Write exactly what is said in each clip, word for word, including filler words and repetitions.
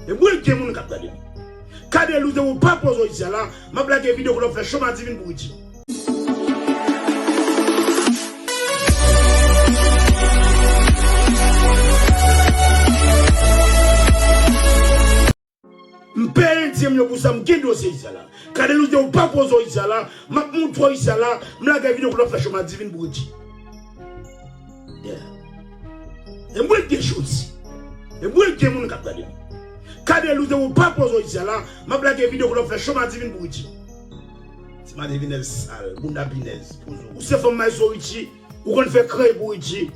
E mwen gen moun k ap gade m. Cadelouse, depi w pa poze w isi a la, m ap lage videyo kote w ap fè cho madivin pou Richie. M peye endyen m yo pou sa, m gen dosye isi a la. Cadelouse, depi w pa poze w isi a la, m ap montre w isi a la, m lage videyo kote w ap fè cho madivin pou Richie. Yeah. E mwen gen jodi. E mwen gen moun k ap gade m. Cadelouse, depi w pa poze w isi a la, m ap lage videyo kote w ap fè cho madivin pou Richie. Ti madivinèz sal, bounda pinèz, poze w. Ou se fanm Maestro Richie, ou konn fè krèy pou Richie.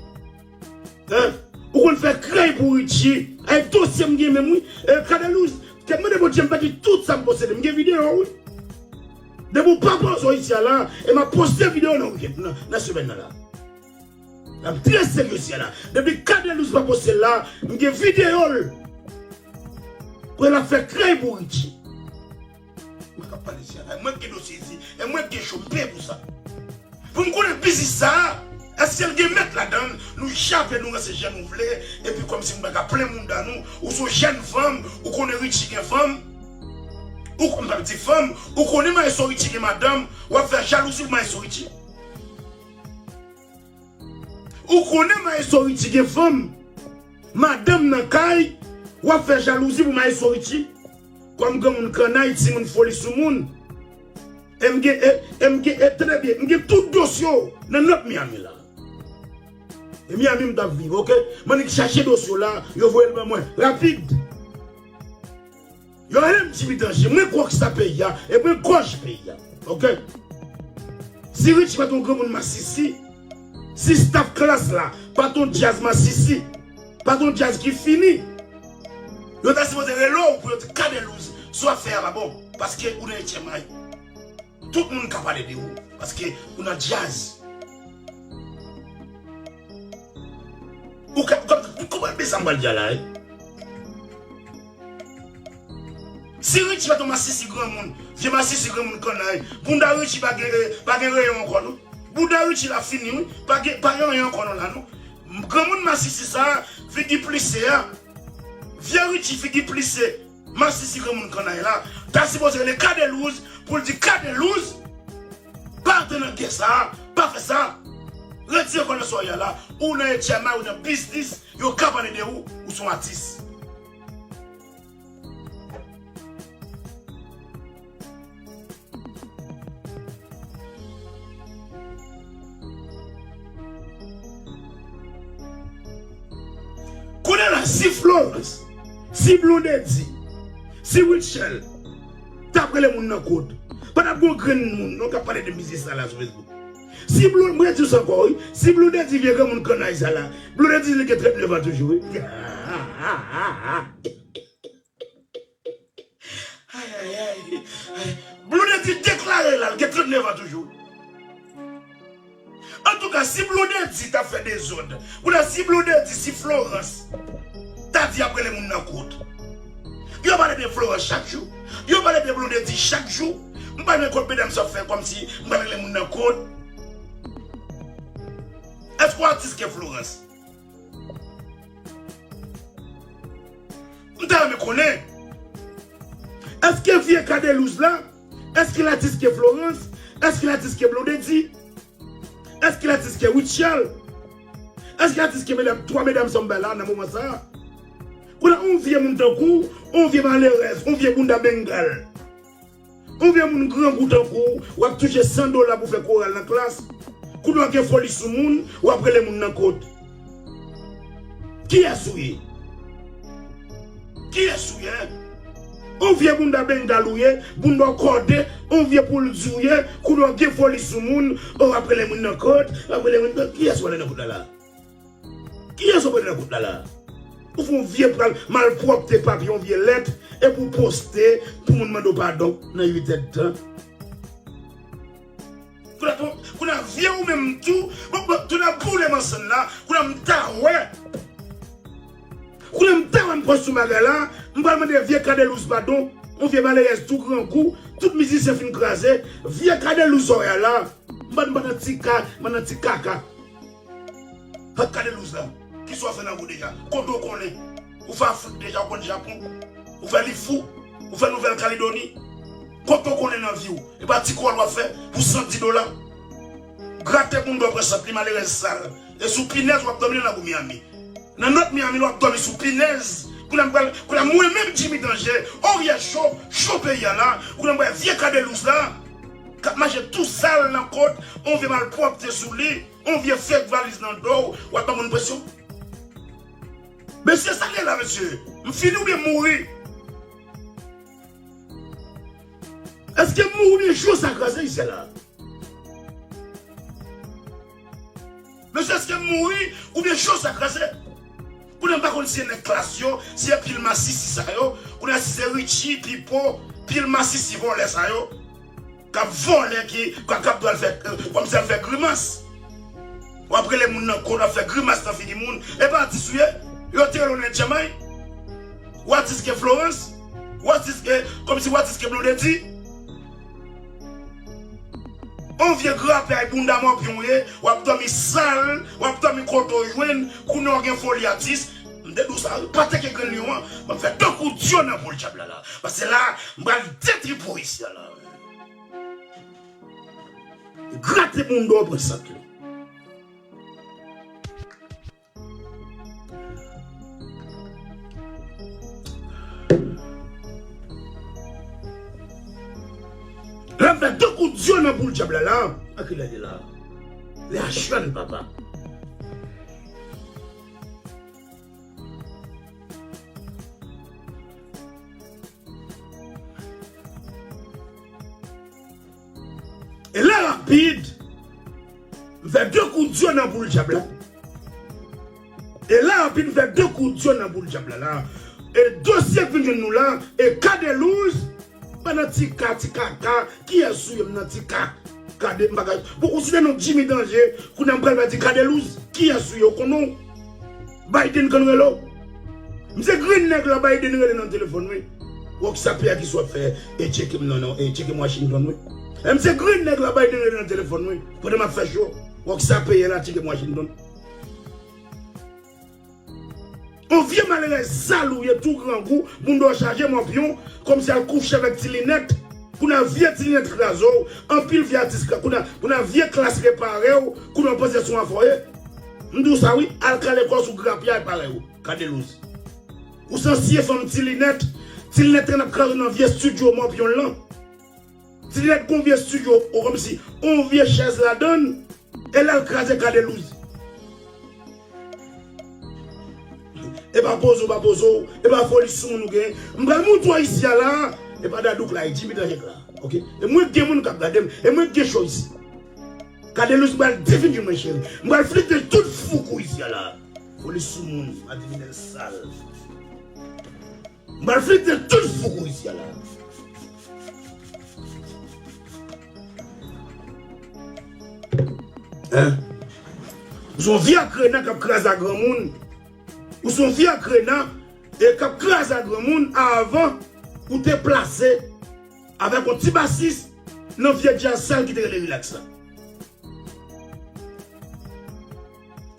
Hein? Ou konn fè krèy pou Richie. Ay dosye m gen menm wi. E Cadelouse, te mande Bondye m pèdi tout sa m posede. M gen videyo wi. Depi w pa poze w isi a la, e m ap poste videyo nan wikèn, nan, nan semèn nan la. N ap trè serye isi a la. Depi Cadelouse pa poste l la, m gen videyo l. Kote l ap fè krèy pou Richie. Mwen k ap pale isi a la. Mwen k gen dosye isi. E mwen k gen cho, m peye pou sa. Pou m konnen biznis sa a, èske l gen mèt ladan l? Nou jape, nou ranse jan nou vle, epi kòmsi m pa ka plen mounda nou. Ou se yon jèn fanm, ou konnen Richie gen fanm. Ou konn, m p ap di fanm, ou konnen Maestro Richie gen madanm, w ap fè jalouzi pou Maestro Richie. Ou konnen Maestro Richie gen fanm, madanm nan kay, w ap fè jalouzi pou Maestro Richie. Kòm granmoun kannay, timoun foli sou moun. E m gen, e, e m gen, e tande byen, m gen tout dosye w nan Nòt Miami la. E Miami m t ap viv, oke? M annik chache dosye w la, yo voye l ban mwen, rapid. Yo rele m Jimmy Danger, mwen gangsta peyi a, e mwen gòj peyi a, oke? Si Richie pa t yon granmoun masisi, si staff Klass la pa t yon djaz masisi, pa t yon djaz ki fini, yo ta sipoze rele w pou yo di Cadelouse, sa w ap fè a pa bon, paske ou nan H M I. Tout moun ka pale de ou, paske ou nan djaz. Ou ka, ou ka, ou konprann sa m pral di a la, wi? Si Richie pa t yon masisi granmoun, vye masisi granmoun kannay, bounda Richie pa gen, pa gen reyon ankò, non. Bounda Richie la fini, wi. Pa gen, pa gen anyen ankò, non, la, non. Granmoun masisi sa, figi plise a. Vye Richie, figi plise, masisi granmoun kannay la, ta sipoze rele Cadelouse pou l di Cadelouse, pa antre nan gè sa, pa fè sa. Retire kò nan sòy a la, ou nan H M I, ou nan biznis, yo ka pale de ou, ou se yon atis. Kounye a la, si Florence, si Blondedy, si Rutshelle t ap rele moun nan kòd, pa t ap gen yon grenn moun non k ap pale de biznis sa la sou Facebook. Si Blon-, mwen di sa ankò, wi, si Blondedy vye granmoun kannay sa la, Blondedy li gen trannèf an toujou, wi. Ay, ay, ay, ay. Blondedy deklare la, l gen trannèf an toujou. Antouka, si Blondedy t ap fè dezòd, kounye a si Blondedy, si Florence ta di y ap rele moun nan kòd, yo pale de Florence chak jou, yo pale de Blondedy chak jou, m pa nan kòd medam sa ap fè kòmsi m pral rele moun nan kòd. Èske w atis ke Florence? M ta renmen konnen, èske vye Cadelouse la, èske l atis ke Florence? Èske l atis ke Blondedy? Èske l atis ke Rutshelle? Èske l atis ke medam, twa medam sa m bay la nan moman sa a? Kounye a, yon vye moun tankou w, yon vye malerèz, yon vye bounda bengal. Yon vye moun grangou tankou w, w ap touche san dola pou fè koral nan Klass. Kounye a w gen foli sou moun, w ap rele moun nan kòd. Kiyès ou ye? Kiyès ou ye? Yon vye bounda bengal ou ye, bounda w kòde, yon vye poul di w ye, kounye a w gen foli sou moun, w ap rele moun nan kòd, w ap rele moun nan, kiyès w rele nan kòd la la? Kiyès ou pran nan kòd la la? Ou fè yon vye pral malpwòpte papye, yon vye lèt, epi w poste pou moun mande w padon nan uit èdtan. Kounye a, kounye a vye ou menm tou, bon, bon, kounye a boule mansann la, kounye a m ta wè. Kounye a m ta wè m pòs sou bagay la, m pral mande vye Cadelouse padon, yon vye malerèz tou grangou, tout mizisyen fin kraze, vye Cadelouse sa w wè a la, m pa, m pa nan ti ka, m pa nan ti kaka. Ak Cadelouse la, kisa w fè nan vo deja? Kote w konnen? Ou fè Afrik deja, ou konn Japon? Ou fè Lifou, ou fè Nouvèl Kaledoni. Kote w konnen nan vi w? E pa ti kòl w ap fè pou san dis dola. Grate moun dò pran sant li, malerèz sal. E sou pinèz w ap dòmi nan lakou Miami. Nan nòt Miami la w ap dòmi sou pinèz. Kounye a m pral, kounye a mwen menm Jimmy Danje, on vyè cho, cho peyi a la. Kounye a m pral vye Kadelouz la, k ap mache tou sal nan kot, on vye malpwòpte sou li, on vye fèk valiz nan do w, w ap ban moun presyon. Mesye, sa k gen la, mesye? M fini oubyen m mouri? Èske m mouri oubyen cho sa kraze isi a la? Mesye, èske m mouri oubyen cho sa kraze? Kounye a m pa konn si se nèg klas yo, si se pil masisi sa yo, kounye a si se Richie, Pipo, pil masisi vòlè sa yo. K ap vòlè ki, k ap, k ap dwe al fè, kòmsi al fè grimas. W ap rele moun nan kò, w ap fè grimas nan figi moun. E pa atis ou ye? Yo te rele w nan Djamay? Ou atis ke Florence? Ou atis ke, kòmsi w atis ke Blondedy? On vye grapyay bounda mòpyon w ye, w ap dòmi sal, w ap dòmi kote w jwenn, kounye a w gen foli atis. M te di w sa, wi, pa teke grenn lyon an, m ap fè tankou dyo nan boul dyab la la. Paske la, m pral detripe w isi a la. Grate moun dò pran sant li. Lè m fè tankou dyo nan boul dyab la la. An ki lè li la? Lè a jèn papa. E la rapid, m fè de kou dyo nan boul dyab la. E la rapid, m fè de kou dyo nan boul dyab la la. E dosye k vin jwenn nou la, e Kadelouz, pa nan ti ka, ti kaka, kiyès ou ye m nan ti ka? Kade m bagay. Bon, ou site non Jimmy Danje, kounye a m pral pa di Kadelouz, kiyès ou ye, ou konnen w? Biden konn rele w. M se grenn nèg la Biden rele nan telefòn, wi. Wòk sa peyi a ki sou ap fè, e tcheke m non, non, e tcheke m Washington, wi. E m se grenn nèg la Biden rele nan telefòn, wi. Pandan m ap fè cho, wòk sa peyi a la tcheke m Washington. On vye malerèz sal ou ye, tou grangou, bounda w chaje mòpyon, kòmsi al kouche avèk ti linèt. Kounye a vye ti linèt kraze w, anpil vye atis kra-, kounye a, kounye a vye klas repare w, kounye a w panse se yon afè w ye. M di w sa wi, al kale kò w sou grapyay parèy ou, Kadelouz. Ou se ansyen fanm ti linèt, ti linèt te konn ap kraze w nan vye estidyo mòpyon lan. Ti linèt gon vye estidyo, ou kòmsi, on vye chèz ladann. E lè l kraze Kadelouz. E pa poze w, pa poze w, e pa foli sou moun ou gen. M pral moutre w isi a la, e pa Dadou k la, e Jimmy Danje k la. Oke? E mwen k gen moun k ap gade m, e mwen k gen cho isi. Kadelouz, m pral defini mwen cheri. M pral flite tout fouk ou isi a la. Foli sou moun, adivinèz sal. M pral flite tout fouk ou isi a la. Hein? Ou se yon vye akrena k ap kraze a granmoun. Ou se yon vye akrena e k ap kraze a granmoun avan ou te plase avèk yon ti basis nan vye djaz sal ki te rele Relax la.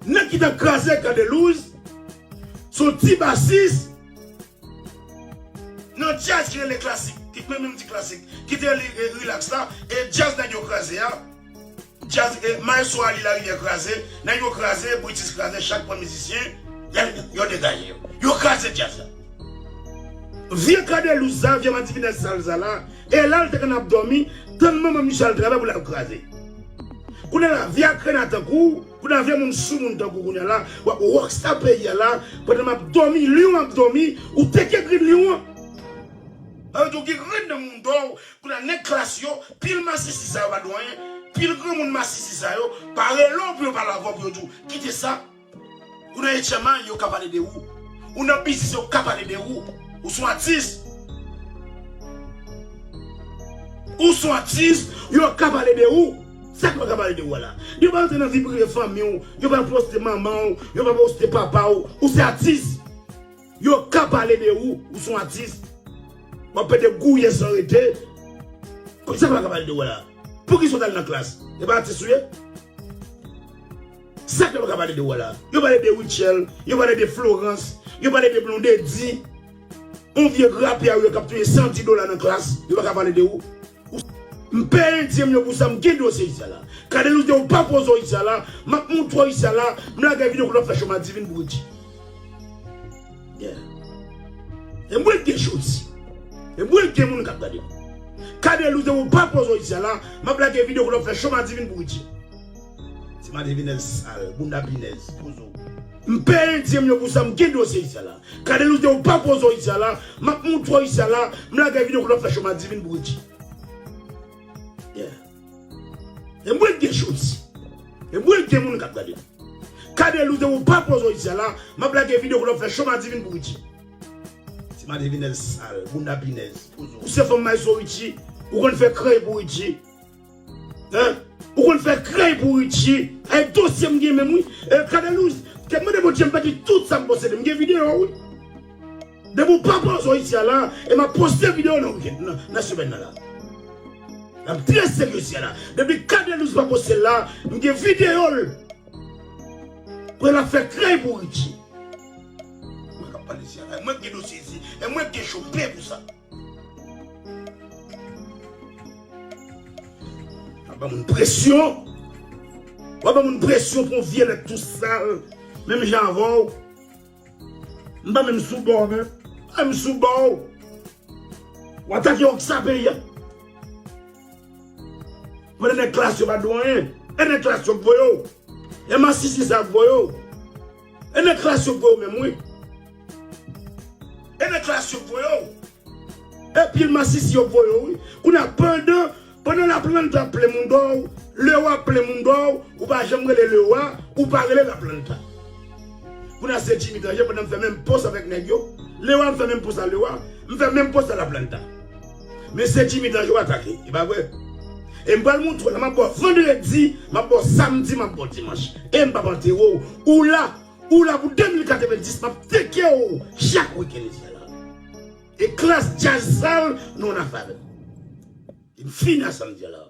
Nèg ki t ap kraze Kadelouz, se yon ti basis nan djaz ki rele klasik, ki menm menm di klasik, ki te rele, e, Relax la, e djaz nèg yo kraze a, djaz, e, Maestro Ali Larivière kraze, nèg yo kraze, Britis kraze, chak pran mizisyen, y a, yo degaje yo. Yo kraze djaz la. Vye Kadelouz sa, vye madivinèz sal sa la, e la l te konn ap dòmi, tann manman misye al travay pou l al kraze. Kounye a la, vye akrena tankou w, kounye a vye moun sou moun tankou w kounye a la, w ap wòksta peyi a la, pandan m ap dòmi, lyon ap dòmi, ou teke grenn lyon an. Sa vle di w gen grenn nan moun dò w, kounye a nèg klas yo, pil masisi sa yo pa di w anyen, pil granmoun masisi sa yo, pa rele w pou yo pale avè w pou yo di w, kite sa. Ou nan H M I, yo ka pale de ou. Ou nan biznis, yo ka pale de ou. Ou se yon atis. Ou se yon atis, yo ka pale de ou. Sa k pa ka pale de ou a la? Yo pa rantre nan vi prive fanmi w. Yo pa poste manman w. Yo pa poste papa w. Ou se atis. Yo ka pale de ou. Ou se yon atis. W ap pede gouye san rete. Sa k pa ka pale de ou a la? Poukisa w t al nan klas? E pa atis ou ye? Sa k yo pa ka pale de ou a la? Yo pale de Rutshelle, yo pale de Florence, yo pale de Blondedy. Yon vye grapyay yo k ap touye san dis dola nan klas, yo pa ka pale de ou. M peye endyen m yo pou sa, m gen dosye isi a la. Cadelouse di ou pa poze w isi a la, m ap montre w isi a la, m lage videyo kote w ap fè cho madivin pou Richie. Yeah. E mwen gen jodi. E mwen gen moun k ap gade m. Cadelouse di ou pa poze w isi a la, m ap lage videyo kote w ap fè cho madivin pou Richie. Ti madivinèz sal, bounda pinèz, poze w. M peye endyen m yo pou sa, m gen dosye isi a la. Cadelouse di ou pa poze w isi a la, m ap montre w isi a la, m lage videyo kote w ap fè cho madivin pou Richie. Yeah. E mwen gen jodi. E mwen gen moun k ap gade m. Cadelouse di ou pa poze w isi a la, m ap lage videyo kote w ap fè cho madivin pou Richie. Ti madivinèz sal, bounda pinèz, poze w. Ou se fanm maestro Richie, ou konn fè krèy pou Richie. Hein? Ou konn fè krèy pou Richie. Ay dosye m gen menm wi. E Cadelouse, ke m mande Bondye m pèdi tout sa m posede. M gen videyo wi. Depi ou pa poze w isi a la, e m ap poste videyo nan wikenn, nan, nan semèn nan la. N ap trè serye isi a la. Depi Cadelouse pa poste l la, m gen videyo l. Pou l ap fè krèy pou Richie. Mwen k ap pale isi a la. Mwen k gen dosye isi. E mwen k gen cho m peye pou sa. W ap ban moun presyon. W ap ban moun presyon pou yon vye nèg tou sal. Menm jan avè w. M pa menm sou bò w, men. Pa menm sou bò w. W atake w ak sa peyi a. Pandan nèg klas yo pa di w anyen. E nèg klas yo k voye w. E masisi sa k voye w. E nèg klas yo k voye w menm, wi. E nèg klas yo k voye w. E pil masisi yo k voye w, wi. Kounye a, pandan, pandan Laplanta ap plen moun dò w, Lewa ap plen moun dò w, ou pa janm rele Lewa, ou pa rele Laplanta. Kounye a, se Jimmy Danger, pandan m fè menm pòs avèk nèg yo. Lewa, m fè menm pòs a Lewa, m fè menm pòs a Laplanta. Men se Jimmy Danger w atake, e pa vre? E m pral montre w, la m ap ba w vandredi, m ap ba w samdi, m ap ba w dimanch. E m p ap antere w. Ou la, ou la pou de mil katrevenndis, m ap teke w chak wikenn isi a la. E klas djaz sal, nou nan afè avè m. E m fini a sa m di a la.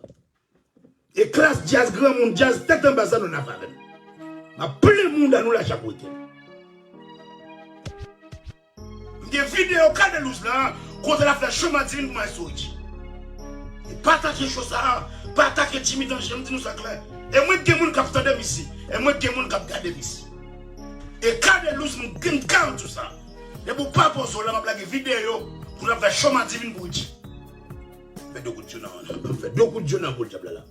E klas djaz granmoun, djaz tèt anba sa nou nan afè avè m. M ap plen moun a nou la chak wikenn. M gen videyo Cadelouse la, kote l ap fè cho madivin pou maestro Richie. E pa atake cho sa a, pa atake Jimmy Danger, m di nou sa klè. E mwen gen moun k ap tande m isi, e mwen gen moun k ap gade m isi. E Cadelouse, m gen kal tou sa. Depi w pa poze w la, m ap lage videyo pou l ap fè cho madivin pou Richie. Fè de kout dyo nan, fè de kout dyo nan bouch dyab la la.